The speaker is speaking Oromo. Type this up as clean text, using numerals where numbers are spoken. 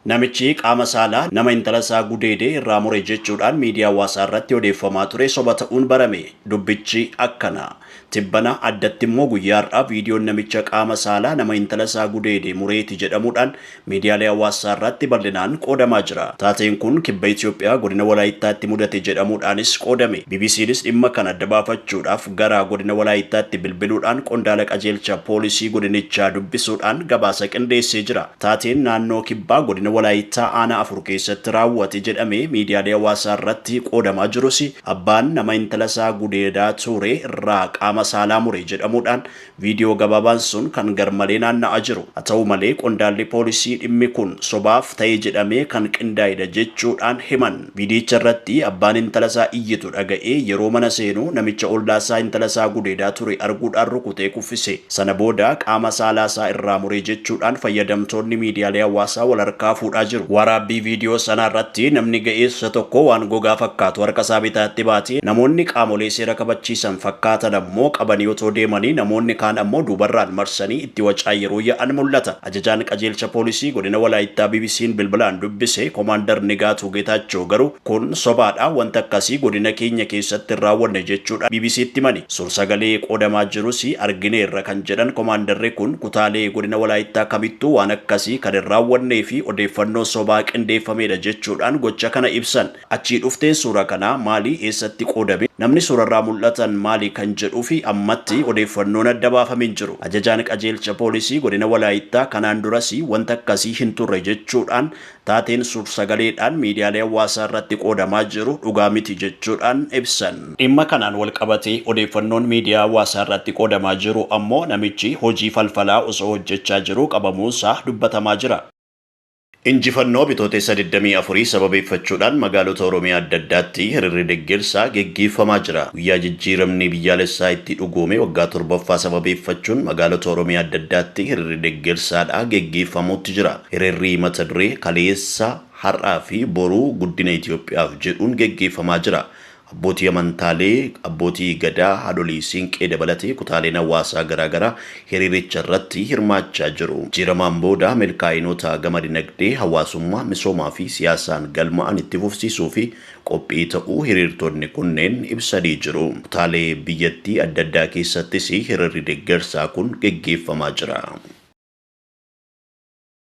Namichi qaama saalaa nama intala isaa gudeede irraa mure jechuudhaan miidiyaa hawaasaa irratti odeeffamaa ture soba ta'uun barame. Dubbichi akkana. Tibbana addatti immoo guyyaa har'aa viidiyoon namicha qaama saalaa nama intala isaa gudeede mureeti jedhamuudhaan miidiyaalee hawaasaa irratti bal'inaan qoodamaa jira. Taateen kun kibba Itoophiyaa godina Walaayittaatti mudate jedhamuudhaanis qoodame. BBCnis dhimma kana adda baafachuudhaaf gara godina Walaayittaatti bilbiluudhaan qondaala qajeelcha poolisii godinichaa dubbisuudhaan gabaasa qindeessee jira. Taateen naannoo kibbaa godina Walaayittaa aanaa 4 keessatti raawwate jedhamee miidiyaalee hawaasaa irratti qoodamaa jirus abbaan nama intala isaa gudeedaa ture irraa qaama saalaa mure jedhamuudhaan viidiyoo gabaabaan sun kan garmalee naanna'aa jiru. Haa ta'u malee qondaalli poolisii dhimmi kun sobaaf ta'e jedhamee kan qindaa'edha jechuudhaan himan. Viidiyicha irratti abbaan intala isaa iyyitu dhaga'ee yeroo mana seenu namicha ollaasaa intala isaa gudeedaa ture arguudhaan rukutee kuffise. Sana booda qaama saalaa isaa irraa mure jechuudhaan fayyadamtoonni miidiyaalee hawaasaa wal harkaa fuudhaa jiru. Waraabbii viidiyoo sanaa irratti namni ga'eessa tokko waan gogaa fakkaatu harka isaa bitaatti baatee namoonni qaamolee seera kabachiisan fakkaatan ammoo qabanii otoo deemanii namoonni kaan ammoo duubarraan marsanii itti wacaa yeroo ya'an mul'ata. Ajajaan qajeelcha poolisii godina Walaayittaa BBC'n bilbilaan dubbise Komaandar Nigaatuu Geetaachoo garuu kun sobaadha, wanta akkasii godina keenya keessatti hin raawwanne jechuudhaan BBC'tti himani. Suur-sagalee qoodamaa jirus argineerra kan jedhan komaandarri kun kutaalee godina Walaayittaa kamittuu waan akkasii kan hin raawwannee fi odeeffannoo sobaa qindeeffameedha jechuudhaan gocha kana ibsan. Achii dhufteen suura kanaa maali? Eessatti qoodame? Namni suurarraa mul'atan maali? Kan jedhuufi ammatti odeeffannoon adda baafame hin jiru. Ajajaan qajeelcha poolisii godina Walaayittaa kanaan duras wanta akkasii hin turre jechuudhaan taateen suur-sagaleedhaan miidiyaalee hawaasaa irratti qoodamaa jiru dhugaa miti jechuudhaan ibsan. Dhimma kanaan walqabatee odeeffannoon miidiyaa hawaasaa irratti qoodamaa jiru ammoo namichi hojii falfalaa osoo hojjechaa jiruu qabamuunsaa dubbatamaa jira. Injifannoo Bitootessa 24 sababeeffachuudhaan magaalota Oromiyaa adda addaatti hiriirri deggersaa geggeeffamaa jira. Guyyaa jijjiiramni biyyaalessaa itti dhugoome waggaa 7ffaa sababeeffachuun magaalota Oromiyaa adda addaatti hiriirri deggersaadhaa geggeeffamuutti jira. Hiriirri mata duree Kaleessa, Har'aa fi Boruu Guddina Itoophiyaaf jedhuun geggeeffamaa jira. Abbootii amantaalee, abbootii Gadaa, haadholii Siinqee dabalatee kutaaleen hawaasaa garaagaraa hiriiricha irratti hirmaachaa jiru. Jijjiiramaan booda milkaa'inoota gama dinagdee, hawaasummaa, misoomaa fi siyaasaan galma'an itti fufsiisuu fi qophii ta'uu hiriirtonni kunneen ibsanii jiru. Kutaalee biyyattii adda addaa keessattis hiriirri deggersaa kun geggeeffamaa jira.